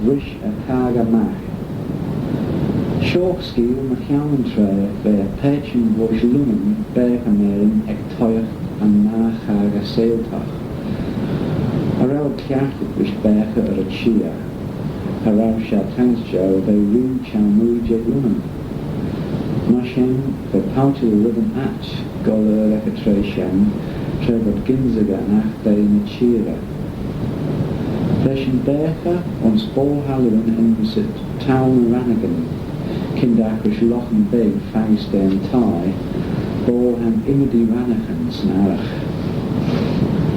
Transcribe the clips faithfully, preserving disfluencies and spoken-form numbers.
rish y chaggey magh. Shoh skeeal mychione yn traa va paitçhyn voish Lunnin baghey Merin ec toshiaght yn nah chaggey seiltagh. Cha row eh cliaghtey rish baghey er y çheer, cha row shiartanse jeu ve rieau çheu-mooie jeh Lunnin. Myr shen, va palçhey dy reddyn aght goll er ec y traa shen, tra v'ad gynsaghey yn aght da ny çheerey. Lesh yn baghey ayns boayl Hallowen enmyssit Towl ny Rannagyn, kyndagh rish loghan beg faggys da'n thie, boayl haink ymmodee Rannaghyn 'syn arragh.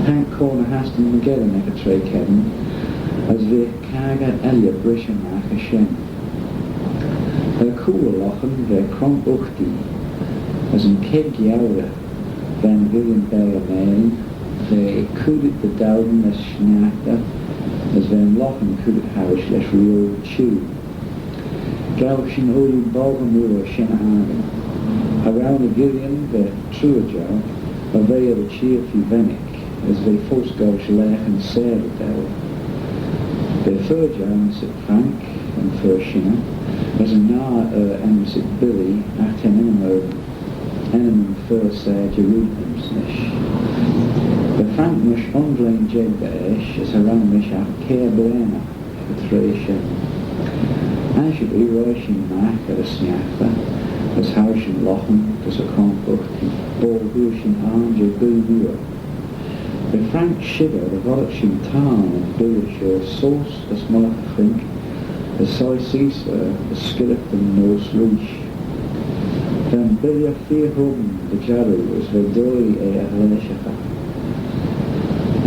Haink cur ny h-astan myrgeddin ec y traa cheddin, as veagh caggey elley brishe magh ayns shen. Er cooyl y loghan va cronk ughti, as yn keg geurey va'n ghillon baghey Merin, v'eh coodit dy dowin lesh sniaghtey, as va'n loghan coodit harrish lesh reeau çheeu. Ghow shin ooilley boggey mooar shen y akin. Cha row ny guillyn va truagh jeu, er ve er y çheer feer vennick, as v'eh foast goll shyllagh yn sarey daue. Va fer jeu enmyssit Frank, yn fer shinney, as yn nah er enmyssit Billy, agh ta'n ennym er, ennym yn fer seyr jarrood aym's nish. Va Frank mysh un vlein jeig dy eash, as cha row mish agh kiare blein ec y traa shen. Aghterbee roie shin magh er y sniaghtey, as howit shin loghan gys y cronk ughti, boayl hooar shin ayrn jeh guillyn mooar. Va Frank shickyr dy voddagh shin tayrn yn billey shoh seose as mullagh y chrink, as soie sheese er as skiryt yn noas reesht. Va'n billey feer hym dy jarroo as va doillee eh y ghleashaghey.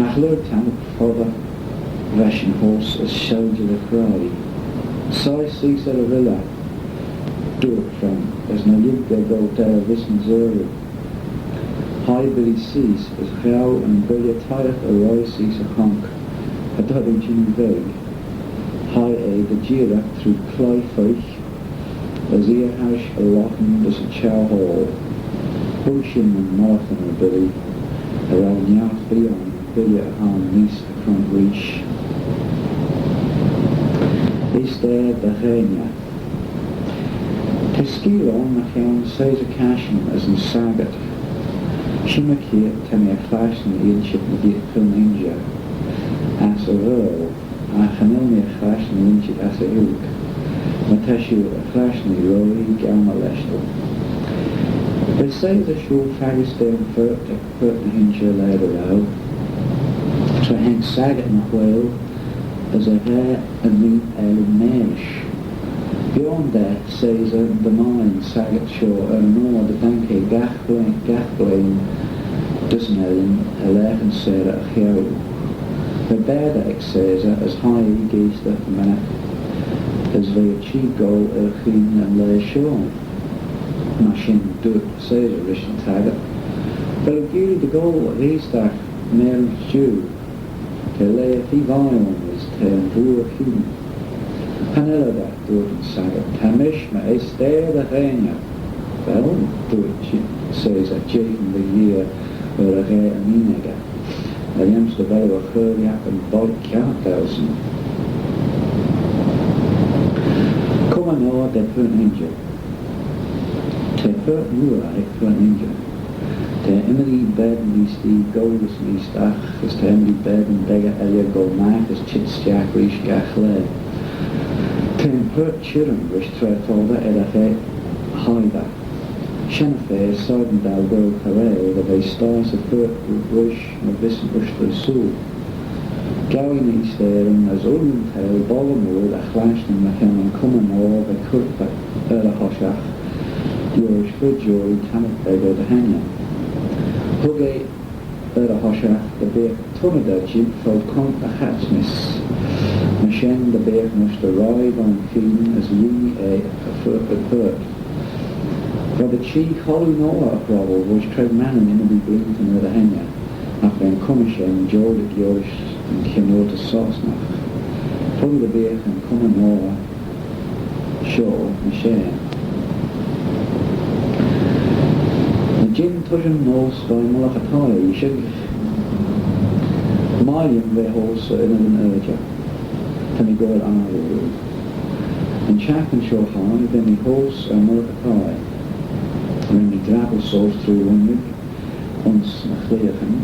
Agh lurg tammylt foddey va shin heose as sheilgey dy chroie. Soie sheese er y villey, dooyrt Frank, as ny lhig da goll daue vees yn zerroo. Hie Billy sheese as ghow yn billey toshiaght er roie sheese y chronk, cha dod eh jannoo veg. Hie eh dy jeeragh trooid cloie feoik, as eer harrish y loghan dys y çheu-hoal. Hug shin yn mollaghyn er Billy, cha row niart bee ayn billey ayrn neese y chronk reesht. Easter dy gheiney. Ta skeeal ayn mychione Caesar Cashen as yn saggyrt. Shimmey keayrt ta mee er chlashtyn innshit mygeayrt Purt Injey ass y Vaarle, agh cha nel mee er chlashtyn innshit ass y Ghaelg, my ta shiu er chlashtyn roie, gow my leshtal. Va Caesar shoh faggys da'n phurt ec Purt ny h-Inshey laa dy row, tra haink saggyrt ny whaiyl as e ghaa er n'ee ellyn marish. Bionn da Caesar dy mie yn saggyrt shoh er yn oyr dy daink eh gagh blein, gagh blein dys yn ellan er laa yn sarey y cheau. Va baatey ec Caesar as hie eh geastyr dy mennick, as v'eh er çheet goll er y cheayn yn laa shoh. Myr shen dooyrt Caesar rish yn saggyrt, "Vel oo geearree dy gholl geastyr mâryn jiu? Ta laa feer vie ayn as ta yn vooar cheayn." "Cha nel ad," dooyrt yn saggyrt, "ta mish my easter dy gheiney." "Vel," dooyrt Caesar, jeeaghyn dy gheay er y ghaa inneen echey, "er lhiam's dy vel oo er chur lhiat yn boayl kiart dauesyn." Cumman Noa da Purt Injey. Ta purt mooar ec Purt Injey. Ta ymmodee baatyn eeastee goll as mee stagh, as ta ymmodee baatyn beggey elley goll magh as çheet stiagh reesht gagh laa. Ta'n purt çhirrym rish traa foddey eddyr ghaa Hythe. Shen-y-fa shegin dou goaill kiarail dy ve sthie 'sy phurt rish ny vees yn ushtey ersooyl. Ghow ny eeasteyryn as ooilley yn theihll boggey mooar dy chlashtyn mychione Cumman Noa va currit er y hoshiaght liorish fer joarree tammylt beggey dy henney. Hug eh er y hoshiaght dy beagh tunnid er jeant fo cronk y chaitnys. Myr shen dy beagh nish dy roie vo'n cheayn as lhieenee eh y phurt, y phurt. V'ad çhee Choloo Noa ec Rubble voish Craigmannan ymmodee bleeantyn er dy henney, agh va'n cummey shen jouyrt liorish yn Chynnoortys Sostnagh. Foddee dy beagh yn Cumman Noa shoh ny share. Ny jean tuittym noa veih mullagh y thie, shickyr. Mie lhiam va heose er yn yrjey. Ta mee goaill ayrn roo. Yn çhiaghtin shoh hoie, va mee heose er Mortacaa. Ren mee drabble seose trooid uinnag ayns ny chleeaghyn,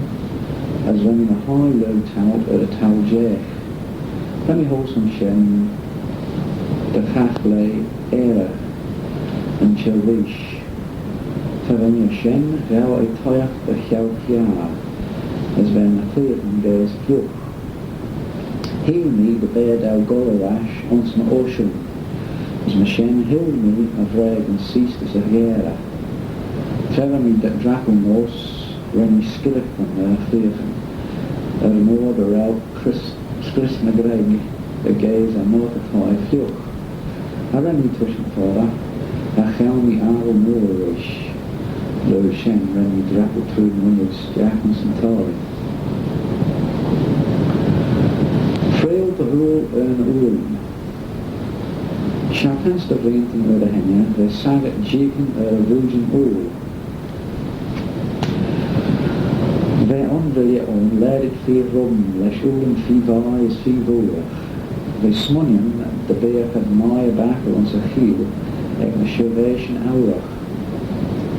as ren mee my hie lurg towl er y towl-jeih. Va mee heose ayns shen dy chaghlaa airh yn çhellveeish. Tra va mee er shen, ghow eh toshiaght dy cheau-fliaghey, as va ny chleeaghyn gaase fliugh. Cheayll mee dy beaghey daue goll er ash ayns my oashoon, as myr shen cheayll mee my vraagyn seose dys y gharey. Tra va mee drabble neose, ren mee skyllaghtyn er y chleeaghyn, er yn oyr dy row scrios, scrios ny greg er geayrs er Mortacaa fliugh. Cha ren mee tushtyn foddey, agh ghow mee aggle mooar rish. Lurg shen ren mee drabble trooid uinnag stiagh ayns yn thie. Freayll dy hooyl er ny ooryn. Shiartanse dy vleeantyn er dy henney, va saggyrt jeeaghyn er y Voojyn Ooyl. Va un villey ayn laadit feer rum lesh ooryn feer vie as feer vooar. Va smooinaghtyn dy beagh ad mie er baghtal ayns y cheeill ec ny shirveishyn ouragh.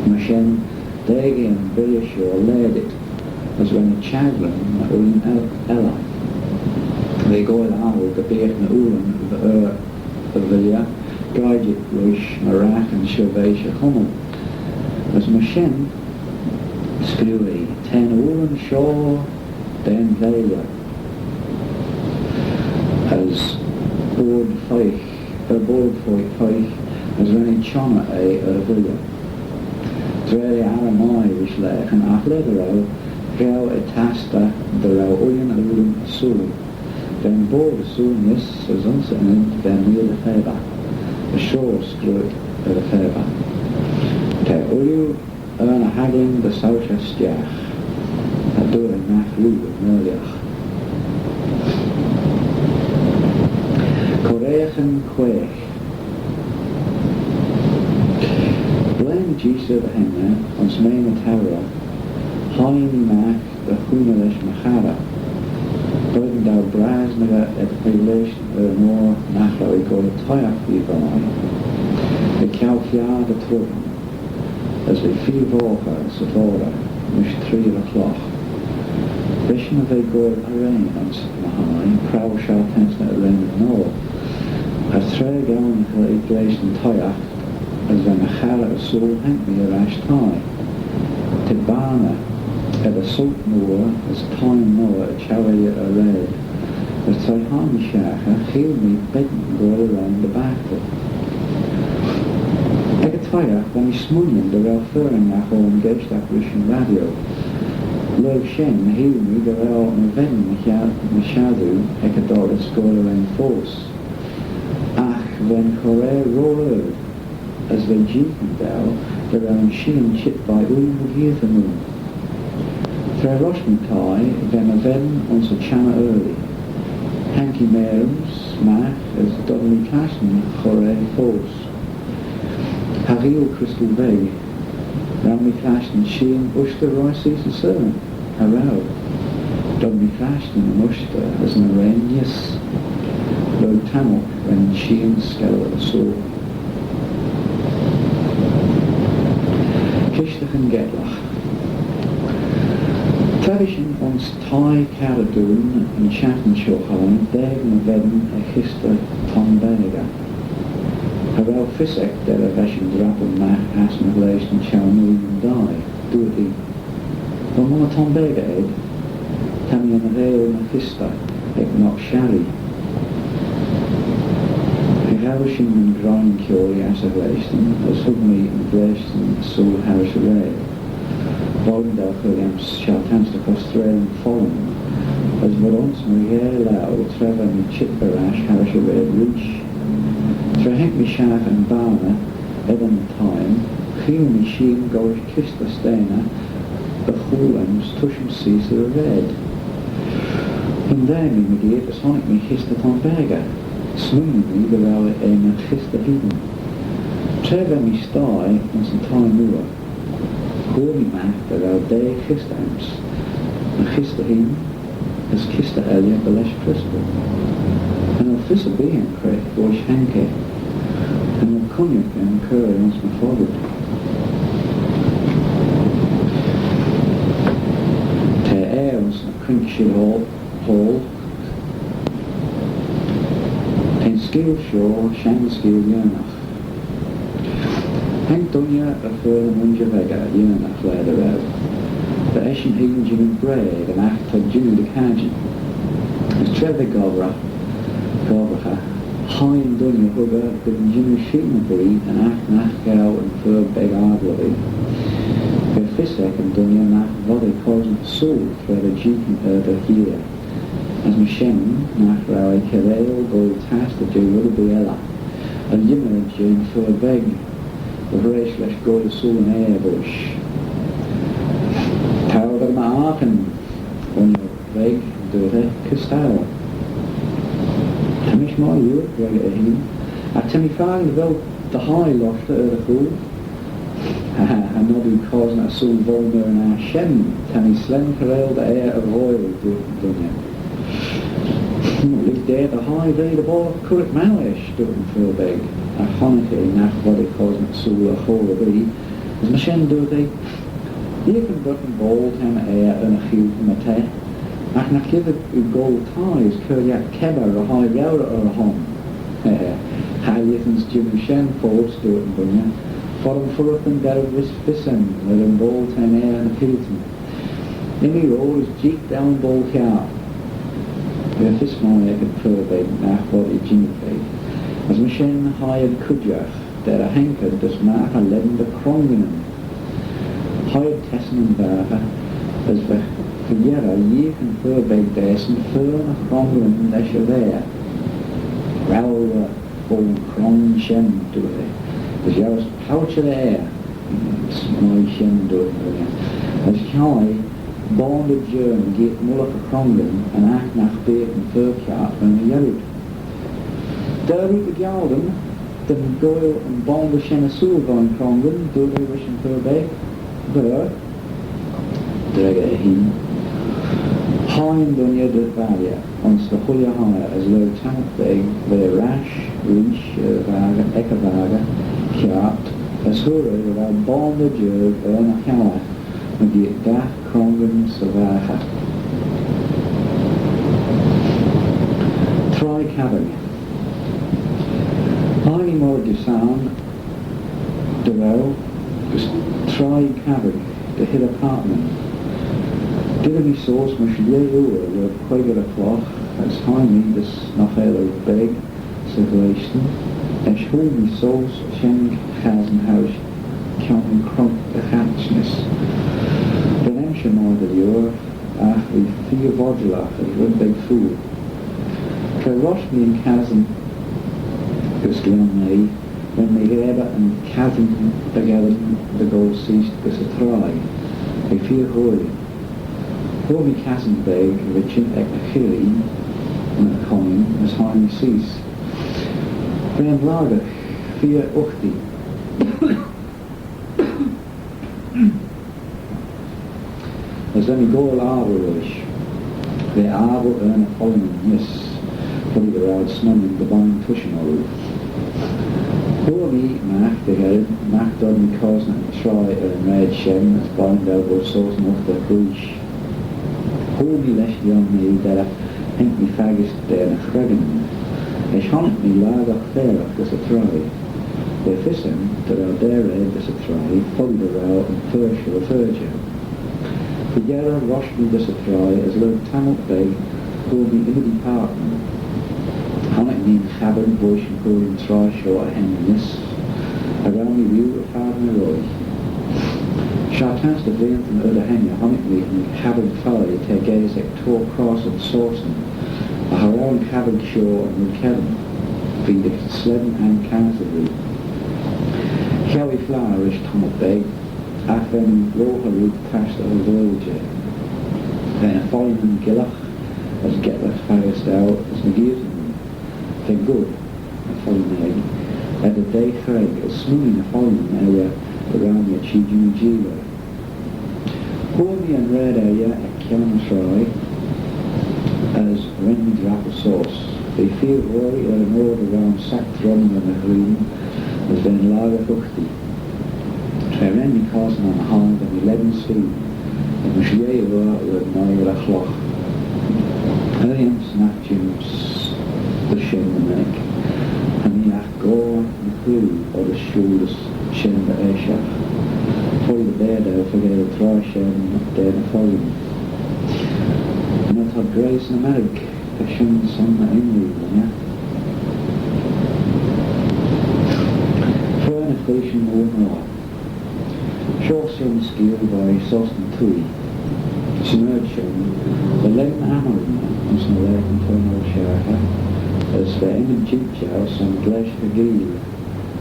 Myr shen, deagh eh yn villey shoh laadit, as ren eh çhaglym ny oaien el-, elley. Va goaill ayrn dy beagh ny ooryn dy er y villey, geijdit rish my ragh yn shirveish er-chomal. As myr shen, screeu eh, ta'n ooryn shoh da'n veilley. As boayrd feoigh, er boayrd feoigh, feoigh, as ren eh çhonney eh er y villey. Tra va eh arrey mie rish laghyn, agh laa dy row, ghow eh tastey dy row uill yn ooryn ersooyl. Va'n boayrd ersooyl neesht, as ayns yn ynnyd va meeal dy phabyr. As shoh screeuit er y phabyr: "Ta ooilley er ny h-aglin dy soilshey stiagh." Cha dooar eh magh roo yn aarlogh. Coraghyn quaagh. Blein jees er dy henney, ayns May ny Tourey, hie mee magh dy chooney lesh my charrey. Boayrd daue brasnaghey ec vleayshtin er yn oyr nagh row eh goaill toshiaght feer vie, va ceau-fliaghey dy troaiyn, as va feer voghey 'sy foddey, mysh tree ry chlogh. Va shin er ve goaill arrane ayns my hie, prowal shiartanse ny arrane noa. As tra ghow ny vleayshtin toshiaght, as va my charrey ersooyl, haink mee er ash thie. Ta barney eddyr sult mooar as thie noa er çheu elley er raad. As tra hie mee shaghey, cheayll mee ben goaill arrane dy baghtal. Ec y toshiaght, va mee smooinaghtyn dy row fer ennagh ayn geaishtagh rish yn radio. Lurg shen, cheayll mee dy row my ven ny sha-, ny shassoo ec y dorrys goaill arrane foast. Agh va'n choraa ro ard, as va jeeaghyn daue dy row yn sheean çheet veih ooilley mygeayrt ayn. Tra rosh mee thie, va my ven ayns y çhenney aarlee. Haink ee marym's magh as dod mee clashtyn y choraa foast. Cha gholl crystal veg. Row mee clashtyn sheean ushtey roie seose ass ayrn? Cha row. Dod mee clashtyn yn ushtey as yn arrane neesht. Lurg tammylt ren sheean skellal ersooyl. Kishtaghyn Gaelgagh. Tra va shin ayns thie carrey dooin yn çhiaghtin shoh hoie, daag my ven er chistey tombaagey. Cha row fys eck derrey va shin drabble magh ass ny vleayshtin çheu nuyoo nyn daie. Dooyrt ee: "Vel monney tombaagey ayd? Ta mee er ny gheayl my chistey ec noght sharree." Ghow shin nyn groin kiaullee ass y vleayshtin, as hug mee yn vleayshtin ersooyl harrish y raad. Boayrd daue chur lhiams shiartanse dy chostreil yn follym, as v'ad ayns my gheyre laue tra va mee çheet er ash harrish y raad reesht. Tra haink mee shaghey yn barney eddyr ny thieyn, cheayll mee sheean gollrish kistey stayney y chooyl lhiams tushtym seose er y raad. Hyndaa mee mygeayrt as honnick mee chistey tombaagey. Smooinee mee dy row eh ny chistey hene. Tra va mee sthie ayns yn thie mooar, hooar mee magh dy row daa chistey aym's. Ny chistey hene, As kys dy elley dy lesh Crystal. Cha nel fys erbee aym cre voish haink eh. Cha nel cooinaghtyn aym cur eh ayns my phockit. Ta aer ayns ny crink shid hoal, hoal. Ta'n skeeal shoh shenn skeeal Yernagh. Haink dooinney er fer ny mooinjer veggey Yernagh laa dy row. Va eshyn hene jannoo bragh dy nagh t'ad jannoo dy cadjin. As tra v'eh gobbraghey, gobbraghey, hie yn dooinney huggey gyn jannoo sheean erbee dy nagh nagh ghow yn fer beg aglagh. Va fys ec yn dooinney nagh vod eh cosney sooill tra va jeeaghyn er dy heer. As myr shen nagh row eh kiarail goaill tastey jeh red erbee elley. Er-lhimmey jeh'n fer beg, dy hreesht lesh goaill sooill yn aer voish. T'ou er my akin, dooinney veg, dooyrt eh, kys t'ou? Ta mish mie elley, gra eh hene, agh ta mee fakin dy vel dty hie loshtey er dty chooyl. Ha, ha, cha nod oo cosney sooill voll er yn aght shen, ta mee slane kiarail dy aer y ghoaill, dooyrt yn dooinney. Lhig da dty hie ve dy boallagh currit magh eisht, dooyrt yn fer beg, agh honnick eh nagh vod eh cosney sooill er chor erbee, as myr shen dooyrt eh, Eaghyn dhyt yn boayl ta my aer er ny cheayltyn, my ta, agh nagh ymmyd oo goll thie as cur lhiat kebbyr ry-hoi reuyr er y hon. Cha yietagh jannoo shen foast, dooyrt yn dooinney, foddym fuirraghtyn derrey vees fys aym er yn boayl ta'n aer er ny cheayltyn. Immee roar as jeeagh dou yn boayl hiarn. Va fys mie ec yn fer beg nagh vod eh jannoo veg, as myr shen hie ad cooidjagh, derrey haink ad dys magh er lhean dy cronganyn. Hie ad tessen yn vaghey, as va, va yerrey eaghyn fer beg dasyn fer ny cronganyn lesh y vaghey. Row eh fo'n cron shen, dooyrt eh, as yiow eh pouchey dy aer, mie shen, dooyrt yn dooinney, as hie eh boandaa jiarn geeartee mullagh y cronganyn, yn aght nagh beagh yn fer kiart er ny yerroo. Dy row dy ghialdyn, dy goaill yn boandaa shen ersooyl veih'n cronganyn, dooyrt eh rish yn fer beg. Ver, dreggyr eh hene. Hie yn dooinney dy valley ayns dy chooilley hie, as lurg tammylt beg, v'eh er ash reesht er y vaghey, ec y vaghey kiart, as hooar eh dy row boandaa jiarg er ny halley mygeayrt dagh crongan 'sy vaghey. Troaie cabbage. Hie mee moghrey Disane dy row gys troaie cabbage dy hirrey partnyn. Dirree mee seose mysh lieh oor lurg queig er y cloght, as hie mee dys nagh elley beg 'sy ghleashtyn, as hooar mee seose shenn chassan hauish kione cronk y chaitnys. Va'n emshir mie dy liooar, agh v'eh feer vodjalagh as red beg feayr. Tra rosh mee yn chassan gys Glion Mei, ren mee ghabbyr yn chassan beg erbee dy gholl seose gys y troaie. V'eh feer ghooie. Hooar mee cassan beg va çheet ec ny chilley, ny coin, as hie mee seose. Va'n laggagh feer ughtee. As va mee goaill abyl roish. Va abyl er ny follinyn neesht, foddee dy row ad smooinaghtyn dy bun tushtyn orroo. Hooar mee magh dy gherrid, magh dod mee cosney yn troaie er yn raad shen, as b'ayn vel voish seose yn ughtagh reesht. Hooar mee lesh Glion Mei derrey haink mee faggys da ny chregganyn, as honnick mee laggagh fairagh gys y troaie. Va fys aym dy row daa raad dys y troaie, foddee dy row yn fer shoh y fer jeu. Dy-yerrey rosh mee dys y troaie, as lurg tammylt beg hooar mee ymmodee partnyn. Honnick mee yn chabbin voish yn hooillyn troaie shoh er henney neesht, as row mee rieau er fad my roie. Shiartanse dy vleeantyn er dy henney honnick mee yn chabbin foaie ta gaase ec toyr-cross ayns Sostyn, agh cha row yn chabbin shoh yn red cheddin. V'ee dy slane anchansey roo. Cheau ee flaaghey rish tammylt beg, agh va mee loayrtagh roo tashtey er y voayl jeh. Va ny follinyn gyllagh as getlagh faggys daue as mygeayrt ayn roo. Va good, ny follinyn aeg, eddyr daa chreg, as smooinee ny follinyn elley dy row mee er çheet jannoo jeeaghyn. Hooar mee yn raad elley ec kione y troaie, Seose, v'eh feer roaie er yn oyr dy row sack trom da ny ghrian, as v'eh er lhie dy ghuthtee. Tra ren mee cosney er ny hoan, va mee lane skeeal, as mysh lieh dy row er yn oyr y chloagh. Hie ayns nagh jeem's dys shen dy mennick, cha nee agh goan cooie oddys shooyl dys shen dy eaishtagh. Foddee dy beaghey faagail troaish shen da ny fockleyn. Nagh vel ad graih ny marrick? Ta shen son dy imlee, nagh vel? Fer ny chleayshyn mooar noa. Shoh shen skeeal veih seose ny twoaie. Shen ard shen, va lane ammyryn ayns ny laghyn fer noa shiaghey, as va ennym jeant jeu son gleasht y gheayl,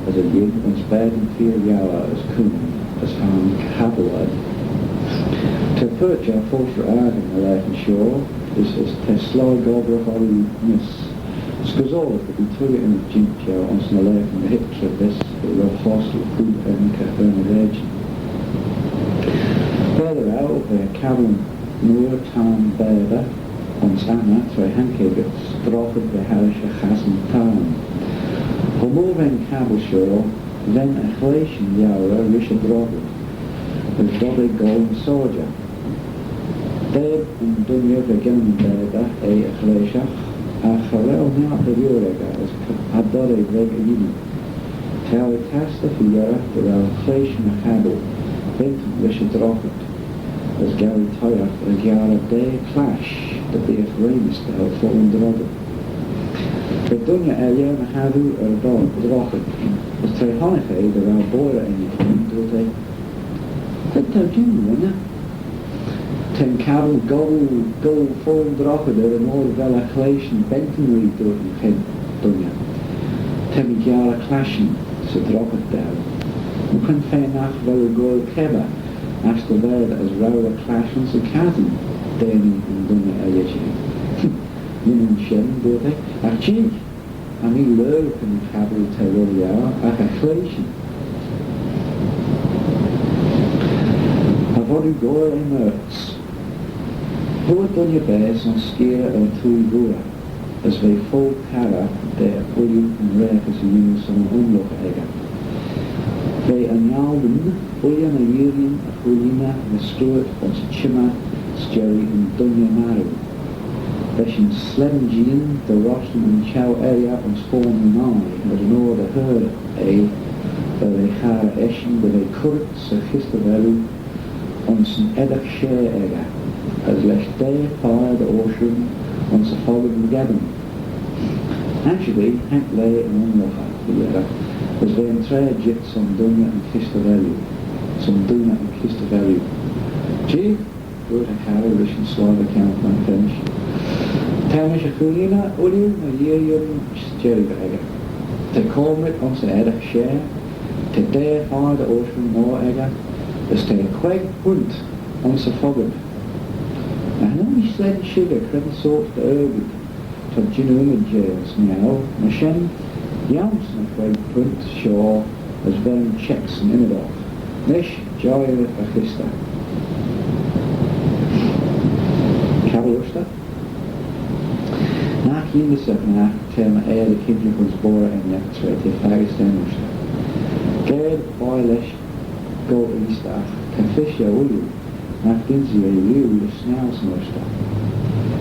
as y lhing ayns baatyn feer liauyr as cooney, as cha nel cabbil ad. Ta paart jeu foast ry akin ny laghyn shoh, as, as ta sleih gobbragh orroo neesht. As goll dy ve tooilley ennym jeant jeu ayns ny laghyn dy heet tra vees, eh, row fosley cooid ennym er ny laghyn. Baatey row, va cabbil mooar tayrn baatey ayns anney tra haink eh gys droghad va harrish y chassan tayrn. Cho mooar va'n cabbil shoh, ven y chleayshyn liauyr rish y droghad, as dod eh goll ny sodjey. Daab yn dooinney va geddyn baatey eh y chleayshagh, agh cha row niart dy liooar echey as cha dod eh veg y yannoo. T'ou eh tastey fy-yerrey dy row cleayshyn y chabbil bentyn rish y droghad, as gow eh toshiaght er ghiarrey daa clash dy beagh reamys daue foddey yn droghad. Va dooinney elley ny chassoo er y dro-, droghad, as tra honnick eh dy row boirey enney, dooyrt eh, "Cre t'ou jannoo, Dooinney?" "Ta'n cabbil goll, goll foddey yn droghad er yn oyr vel y chleayshyn bentyn r'ee," dooyrt yn dooinney. "Ta mee gearey clashtyn 'sy droghad daue. Cre'n fa nagh vel oo goaill kebbee ass dty vaatey as row eh clashtyn 'sy chassan?" daignee yn dooinney elley jeh. "Yinnin shen," dooyrt eh, "agh jeeagh, cha nee lurg yn cabbil ta rollagh agh y chleayshyn." Cha vod oo goaill eh myr. Hooar dooinney baase ayns skeerey er y twoaie vooar, as v'eh foast tarragh da ooilley yn raad as y yannoo son yn unnluck echey. V'eh er n'gholl ooilley ny yeearreeyn y chooilleeney ny scruit ayns y çhymmey s'jerree yn dooinney marroo. Lesh yn slane jeean dy roshtyn yn çheu elley ayns foayn ny vie, er yn oyr dy hir eh, v'eh er chur eshyn dy ve currit 'sy chist y velloo ayns yn eddagh share echey, as lesh daa phie dy oashoon ayns y fockle geddyn. Aghterbee haink laa yn unnluck, dy yerrey, as va'n traa jeet son dooinney yn chist y velloo, son dooinney yn chist y velloo. "Jeeagh," dooyrt y charrey rish yn slobbey kianglt ayns y phensh. "Ta mish y chooilleeney ooilley ny yeearreeyn s'jerree echey. Ta coamrit ayns yn eddagh share, ta daa phie dy oashoon noa echey, as ta queig punt ayns y fockle. Nagh nel mish shen shickyr cre'n sorçh dy argid t'ad jannoo ayn jeh ayns niau, myr shen, yiass ny queig punt shoh as vel yn çheck 'syn ymmyd oc. Nish, joy er y chistey." Cabbil ushtey? Nagh yindyssagh nagh ta my ayr dy kinjagh ayns boirey enney tra t'eh faggys da'n ushtey. Ga boaie lesh goll eeast, agh ta fys jeu ooilley nagh dynsee eh rieau dy snaue 'syn ushtey.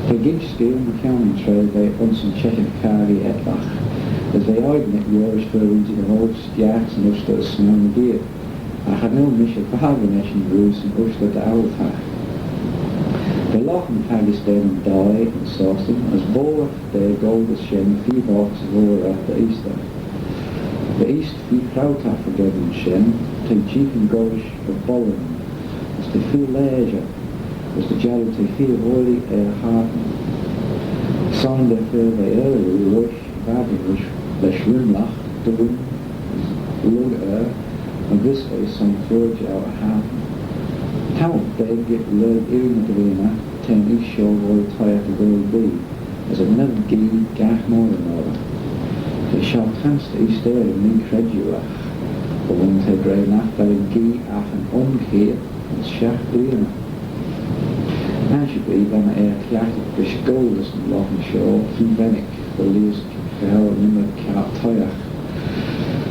Ta ginsh skeeal mychione tra v'eh ayns yn çheshaght carree ettlagh, as v'eh oaignit liorish fer-y-ghooinney dy gholl stiagh 'syn ushtey as snaue ny geayrt. Agh cha nel mish er vakin eshyn roo 'syn ushtey dy oaltagh. V'eh laccan faggys da'n daie ayns Sostyn, as boirey da goll dys shen feer boght 'sy voghrey dy eeastagh. V'eeast feer prowtagh dy geddyn shen, t'eh jeeaghyn gollrish y bollan, as t'eh feer lajer, as dy jarroo t'eh feer voirey er y hayrtyn. Son dy fer v'eh aarloo roish v'akin rish lesh rimlagh dooin as lurg er, as vees eh son flaaih jeu y hayrtyn. Tabbylt da lurg irree ny grianey, ta'n eeast shoh goaill toshiaght dy ghoaill bee, as cha nel gee gagh moghrey noadyr. T'eh shoh tannaghtyn eeasteyryn credjueaght, dy ghooinney dy ghra nagh vel yn gee agh yn un cheead as shiaght bleeaney. Aghterbee va my ayr cliaghtey rish Dys yn loghan shoh, feer mennick, dy leah's ghow yn ymmyd kiart toshiaght.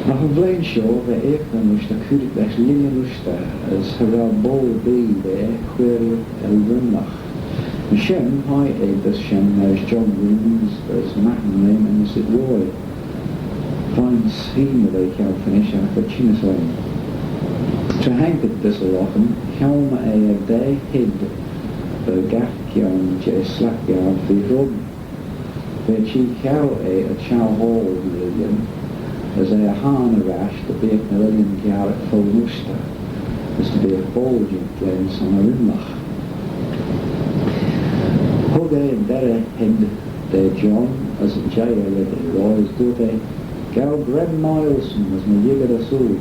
Agh yn vlein shoh, v'eh eaghtyr mysh dy chooid lesh lhilley ushtey, as cha row boayl erbee da queeyr er lhiamlagh. Myr shen, hie eh dys shen lesh John Williams, as magh yn lheim enmyssit roie. Veih'n skeeal er ve ceau finish agh va çhynnyssagh ayn. Tra haink ad dys y loghan, cheayll eh er daa heid er gagh kione jeh slap-yiarn feer hrome. V'eh çheet ceau eh er çheu hoal ny lhillyn, as eh er hayrn er ash dy beagh ny lhillyn giarrey fo yn ushtey, as dy beagh boayl jeant lane son y lhiamlagh. Hug eh yn derrey heid da John as yn jeih eh lheid eh roie as dooyrt eh, "Gow greim mie ayns shen as my lhieggey ersooyl."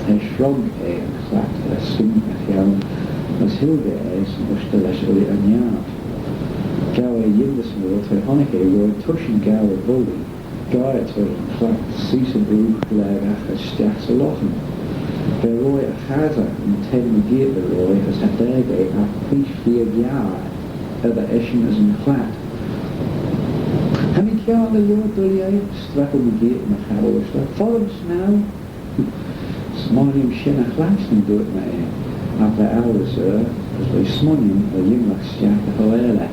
Eisht shrog eh yn chlat er skyn y cheau as hilgey eh 'syn ushtey lesh ooilley er niart. Ghow eh yindys mooar tra honnick eh roie tushtyn gow er bulley, ghow eh tra yn chlat seose yn oogh laagagh as stiagh 'sy loghan. V'eh roie er chasey yn ten mygeayrt dy roie as cha dt'eig eh agh peesh feer ghiare eddyr eshyn as yn chlat. "Ta mee kiart dy liooar, Doilly," streppal mygeayrt ny chabbal ushtey. "Foddym's neu." "Smooinee aym shen y chlashtyn," dooyrt eh, agh va ourys er, as v'eh smooinaghtyn er lhiamlagh stiagh dy hauail eh.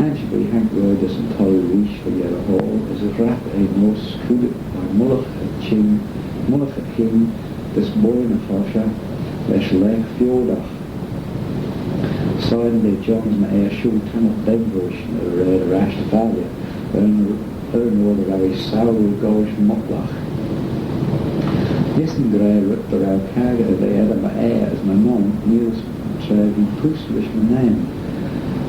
Ansherbee haink roie dys yn tourey reesht fy-yerrey hoal, as red eh noas coodit veih mullagh y çhing, mullagh y çhing dys buinn y choshey lesh laagh feodagh. Shegin da John as my ayr shooyl tammylt beg voish ny red er ash dy valley, er yn, er yn oyr dy row eh souroo goaish muttlagh. Neesyn gra rhyt dy row caggey er ve eddyr my ayr as my naant neayr's tra v'ee poost rish my nane.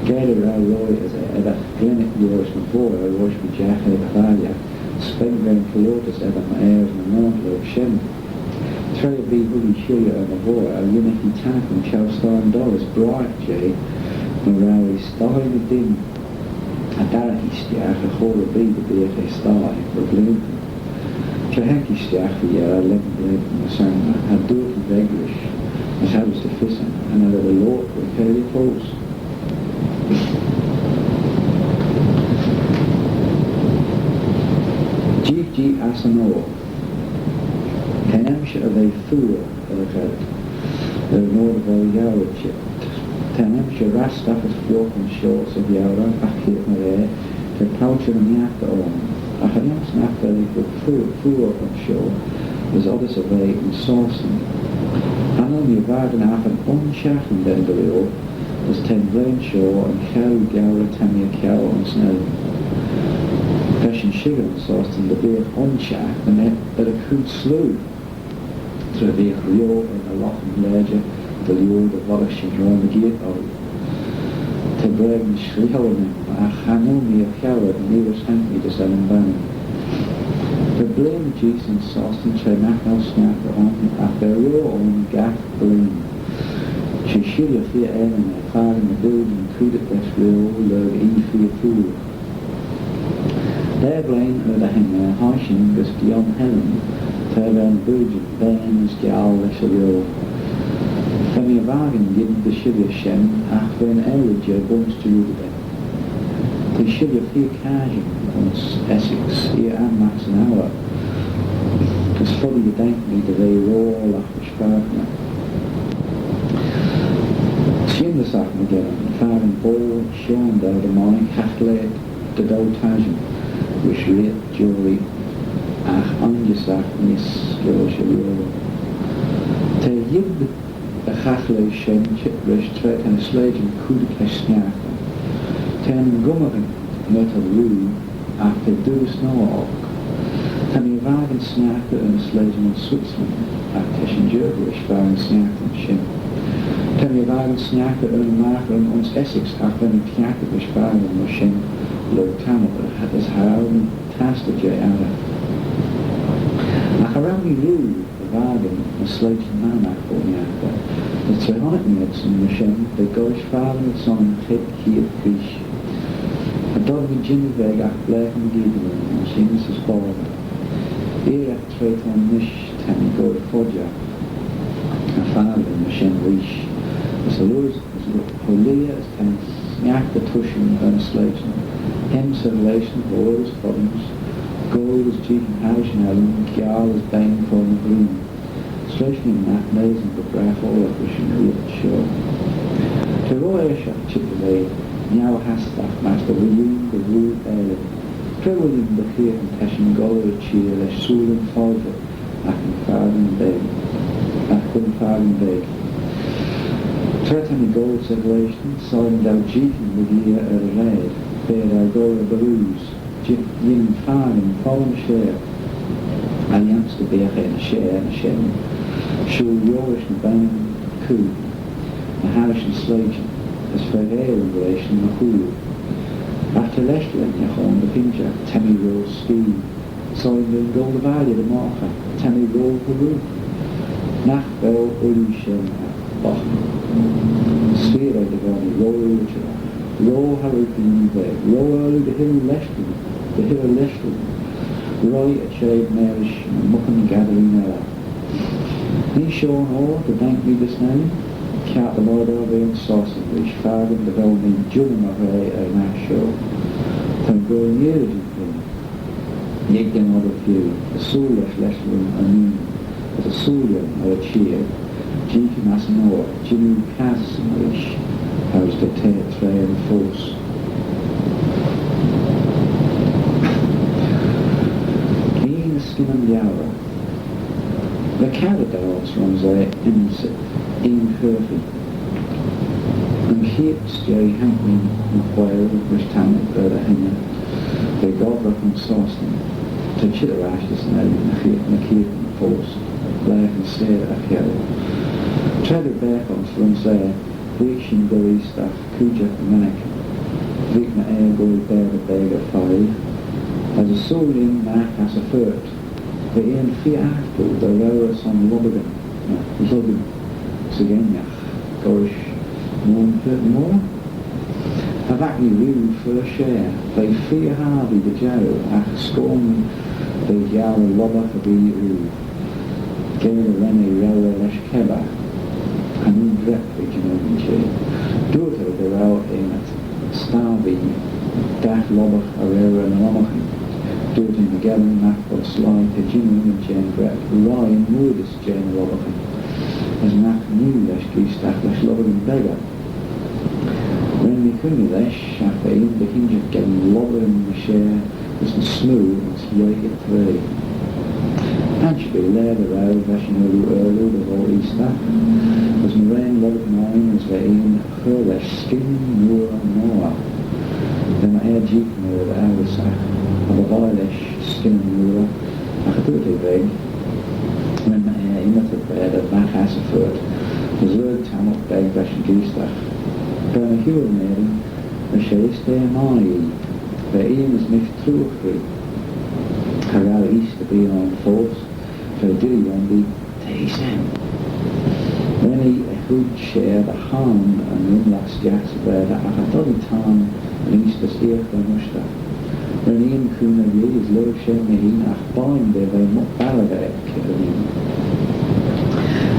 Ga dy row roie as eh eddyr ghlennick liorish my voir roish my jagh er dy valley, s'beg veih'n kilootys eddyr my ayr as my naant lurg shen. Tra erbee huggee shilley er my voir, rinnaghee tannaghtyn çheu-sthie dorrys briaght jeh, myr row eh sthie ny dyn, cha darragh ee stiagh er chor erbee dy beagh eh sthie er bleeantyn. Tra haink ee stiagh fy-yerrey lurg bleeantyn ny s'anmey, cha dooyrt ee veg rish, as cha row eh fys ayn, cha nel eh dy loayrt er y cheilley foast. Jeeagh jee ass yn oyr. Ta'n emshir er ve feayr, er y ghaarg, er yn oyr er ve gheurey çheet. Ta'n emshir rastagh as fliugh ayns shoh 'sy gheurey, agh keayrt myr eh, ta palçhey ny niartey ayn. Agh er lhiams nagh vel eh feayr, feayr ayns shoh, as oddys er ve yn Sostyn. Cha nel mee er vakin agh yn un çhiaghtin da dy liooar, as ta'n vlein shoh yn cheau geurey ta mee er ceau ayns Nerin. Ta shin shickyr ayns Sostyn dy beagh un çhiaghtin er y chooid sloo, tra veagh rio er ny loghan lajer dy liooar dy voddagh shin roie mygeayrt orroo. Ta breagyn shlieu aym, agh cha nel mee er cheau neayr's haink mee dys Ellan Vannin. Va bleeantyn jees ayns Sostyn tra nagh vel sniaghtey ayn, agh va rio ayn gagh blein. She shilley feer aanin er fakin ny biljyn coodit lesh rio lurg oie feer feayr. Daa blein er dy henney hie shin gys Dion Helen, tra va ny biljyn bane as gial lesh y rio. Va mee er vakin geddyn dy shilley shen, agh va'n aarloo jeh bunnys jarroodit. T'eh shilley feer cashyn ayns Essex, eer anmagh 'syn hour, as foddee dy daink mee dy ve roallagh rish fakin eh. S'yindyssagh mygeayrt, fakin boayl shegin dy mie, caghlaa dy doaltattym rish reayrt joarree, agh ainjyssagh neesht liorish y rio. Ta yied y chaghlaa shen çheet rish tra ta'n sleityn coodit lesh sniaghtyn. Ta'n gummaghey myr ta rieau, agh ta doo as noa oc. Ta mee er vakin sniaghtey er ny sleityn ayns Switzerland, agh ta shin jerkey rish fakin sniaghtyn shin. Ta mee er vakin sniaghtey er ny magheryn ayns Essex, agh va mee cliaghtit rish fakin myr shen lurg tammylt, as cha row mee tastey jeh arrey. Agh cha row mee rieau er vakin ny sleityn Manninagh fo niartey, as tra honnick mee adsyn myr shen, v'eh gollrish fakin son yn chied cheead greest. Cha dod mee jannoo veg agh blaaghey mygeayrt ayn, ayns yindyssys boayl. Eareeagh tra t'ayn nish ta mee goaill fodjagh er fakin myr shen reesht. As cho leah as, cho leah as ta'n Niart dy tushtyn er ny sleityn, hym 'sy relashtyn, goaill as foddym's, goaill as jeeaghyn harrish yn ellan, gial as beng fo ny bleeaney. S'treisht nagh mleayr dy bragh oc rish yn reayrt shoh. Tra row eshagh çheet dy ve, niau hastagh mastey William dy voish Ellan. Tra William dy cheayrtyn, ta shin goll er y çheer lesh sooillyn foddey agh yn fakin beg. Agh yn fakin beg. Tra ta mee goll 'sy relashtyn, son daue jeeaghyn dy gheay er y raad, v'eh daue goll er barroose, jeeaghyn fakin foddey share. As lhiams dy beagh eh ny share, ny shenn, shooyl rish ny beinnyn cooid, ny harrish ny sleityn, as freggyr yn relashtyn ny hooyl. Agh ta leshtallyn ennagh ayn dy pinjagh, ta mee ro skee. Son nagh goll dy valley dy moghey, ta mee ro harroo. Nagh vel ooilley shen boghtyn. S'feer eh dy vel mee ro ooilley, ro harroo dy yannoo veg, ro ooilley dy hirree leshtyn, dy hirree leshtyn. Roie y çheet marish ny muckyn gadalyn elley. Nee shoh yn oyr dy daink mee dys Nane, kiart dy loayrt er ve ayns Sostyn, rish fakin dy vel mee jiu my hraa er yn aght shoh. Ta'n goaill neayrey jeh'n Lhig da'n obbyr feeu, ersooyl lesh leshtallyn yn oonyn, as ersooyl er y çheer, jeeaghyn ass yn oyr, jannoo cassyn rish, as dy traa yn foast. Jeeaghyn skimmey liauyr. Va kiart dy vel ayns Rhumsaa, yn curfew. Yn cheayrt s'jerree haink mee ny whaiyl rish tammylt er dy henney, v'eh gobbragh ayns Sostyn. Ta çheet er ash dys yn ellan ny cheayrt, ny cheayrt yn foast, laghyn seyrey y cheau. Tra dy beagh ayns Rhumsaa, veagh shin goll eeastagh cooidjagh dy mennick. Veagh my ayr goll baatey beg er feie, as ersooyl lhiam magh ass y phurt, v'eh feer aght dy row eh son lobbyr, na, lobbyr, 'sy ghainagh, gollrish mooar ny purt mooarey. Cha vaik mee rieau fer share, v'eh feer harvee dy jarroo, agh s'cooin v'eh ghow lobbyr erbee rieau. Ga ren eh row eh lesh kebbah, cha nel drepp jannoo yn çheer. Dooyrt eh dy row eh ny starvee dagh lobbyr y row er ny lommaghyn. Dooyrt eh ny geddyn nagh vel sleih ta jannoo ny jean drepp roie mooar dys jeh ny lobbaghyn, as nagh nee lesh geaishtagh lesh lobbaghyn beggey. Ren mee cooiney lesh, agh v'eh ayn dy hinjagh geddyn lobbaghyn ny share as ny smoo ayns lieh y traa. Ansherbee laa dy row, va shin ooilley aarloo dy gholl eeastagh, as mooarane loayrt ayn as v'eh ayn chur lesh skynn mooar noa. Va my ayr jeeaghyn er dy ourys, agh cha by vie lesh skynn mooar, agh cha dooyrt eh beg. Ren my ayr ymmyrtey baatey magh ass y phurt, as lurg tammylt beg lesh yn geaishtagh. Ren my huyr marin, as she yss da mie. V'eh ayn as mish truagh roo. Cha row eeast erbee ayn foast, tra dirree eh, "T'eh shen." Ren eh y chooid share dy hayrn yn imlagh stiagh 'sy baatey, agh cha dod eh tayrn yn eeast as eaghtyr mushtey. Ren eh cooney ri as lurg shen mee hene, agh b'ayn da ve muck barrey eck er n'ayn.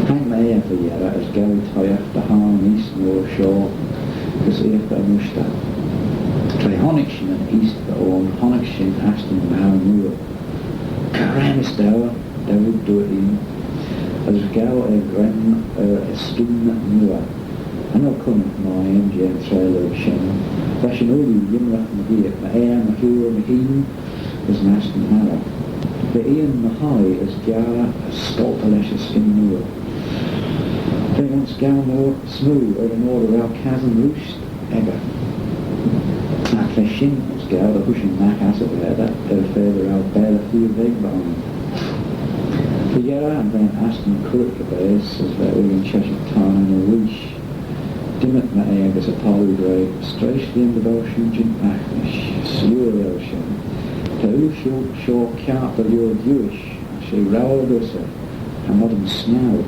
Haink my ayr fy-yerrey as ghow eh toshiaght dy hayrn eeast mooar shoh gys eaghtyr mushtey. Tra honnick shin yn eeast ayn, honnick shin astan marroo mooar. "Carramus daue," daue dooyrt eh, as ghow eh greim er y skynn mooar. Cha nel cummal mie aym jeh'n traa lurg shen. Va shin ooilley lhimmyragh mygeayrt, my ayr, my huyr, mee hene, as yn astan marroo. V'eh ayn ny hie as giarrey as scoltey lesh y skynn mooar. V'eh ayns gaaue mooar smoo er yn oyr dy row cassyn rooisht echey. Agh lesh shin as ghow dy hooishyn magh ass y baatey er y fa dy row baatey feer veg b'ayn. Fy-yerrey v'eh ass yn currit dy beaghey as v'eh ooilley çheshit tayrn ny rooisht. Dymmyrk my ayr gys y thalloo gra, s'treisht lhiam dy vel shiu jeant magh nish. S'lhieur elley shen. Ta ooilley shoh kiart dy liooar diuish, agh she row dooys eh, cha mod yn snaue.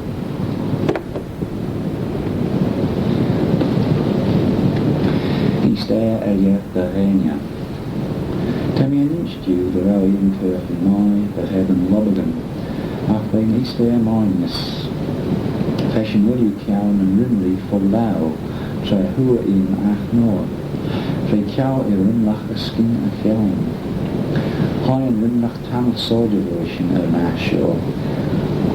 Eeastagh er yiarragh dy gheiney. Ta mee er n'insh diu dy row eh yn curfew mie dy gheddyn lobbaghyn, agh v'eh eeastagh er maynys. Va shin ooilley ceau nyn rinree fo laue, Tra hooar ee yn aght noa, v'eh ceau er rimlagh erskyn e chione. Hie yn rimlagh tammylt soilshey roish shin er yn aght shoh,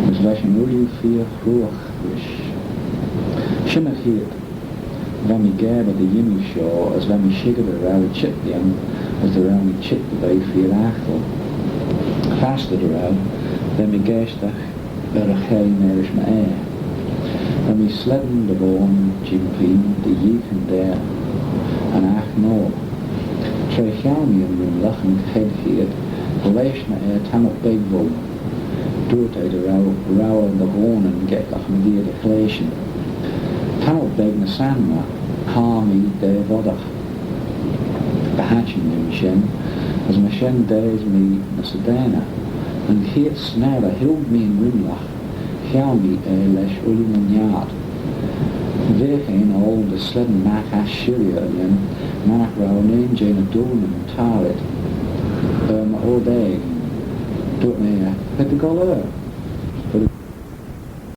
as lesh yn ooilley feer hrooagh rish. Shen y cheayrt va mee gabber dy ymmee shoh, as va mee shickyr dy row eh çheet lhiam, as dy row mee çheet dy ve feer aggle. Fastyr dy row, va mee geaishtagh er y cheay marish my ayr. Va mee slane dy voyn jeem pene dy yeeaghyn da yn aght noa. Tra cheau mee yn rimlagh yn chied cheayrt, lesh my ayr tammylt beg voym. Dooyrt eh dy row, row eh dy ghoanyn getlagh mygeayrt y chleashyn. Tammylt beg ny s'anmey, car mee da voddagh. By haittin lhiam shen, as myr shen daase mee ny sedaney. Yn cheayrt snerrey hilg mee yn rimlagh, cheau mee eh lesh ooilley my niart. Veagh eh oll dy slane magh ass shirrey er lhiam, mannagh row unnane jeh ny dooinney tarrit er my oardaigyn. Dooyrt mee, "Cre t'ou goll er?"